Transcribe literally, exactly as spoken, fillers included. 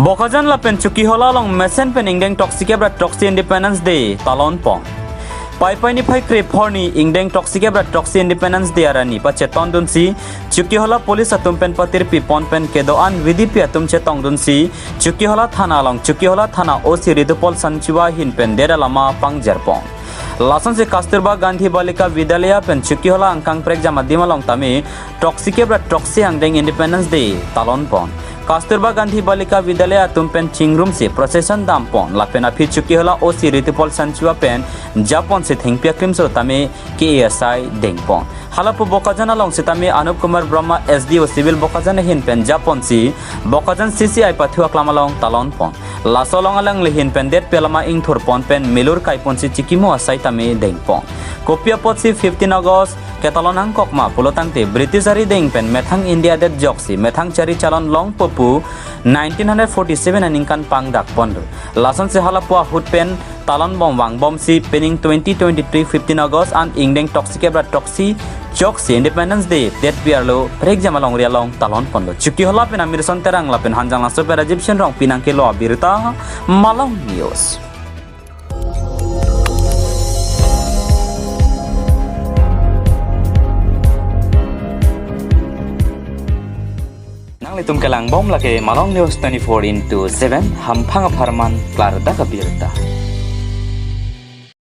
Bokajan lapen Chokihola along mesen pen ingdeng throksi kep ra throksi Independence Day talon pon. Paipai niphai krepho arni ingdeng throksi kep ra throksi Independence Day arani pachetondunsi Chokihola police atum pen patirpi pon pen kedo-an V D P atum chetongdunsi Chokihola thana along Chokihola thana O C Ritupal Sangchua ahin pen det alama pangjer pon. Lasonsi Kasturba Gandhi Balika Vidyalaya pen Chokihola angkang prekjam adim along tame throksi kep ra throksi angdeng Independence Day talon pon. Kasturba Gandhi Balika Vidyalaya atum pen chingrumsi procession dam pon lapen aphi Chokihola O C Ritupal Sangchua pen japonsi thengpi akrimso tame ke asai deng pon. Halapu Bokajan along sitame Anup Kumar Brahma S D O Civil Bokajan ahin pen japonsi Bokajan C C I pathu aklam along talon pon. Laso along alangli ahin pen det pe alama ingthur pon pen milur kai ponsi chikimo asai tame deng pon. Kopi apotsi fifteen August ketalon angkok ma pulotangte British arideng pen methang India det ajoksi methang chari chalon longpo pu nineteen hundred forty-seven aningkan pangdak ponlo. Lasonsi halapu ahut pen talon bom vangbomsi pining twenty twenty-three fifteen August an ingdeng throksi kep ra throksi ajoksi Independence Day det pi arlo prekjam alongri along talon ponlo. Chokihola pen Amirson Terang lapen Hanjanglangso pen Rajiv Shenrong pinang kelo abirta Malong News. Nanglitum kelang bom lake Malong News twenty-four into seven, hamphang apharman klardak abirta.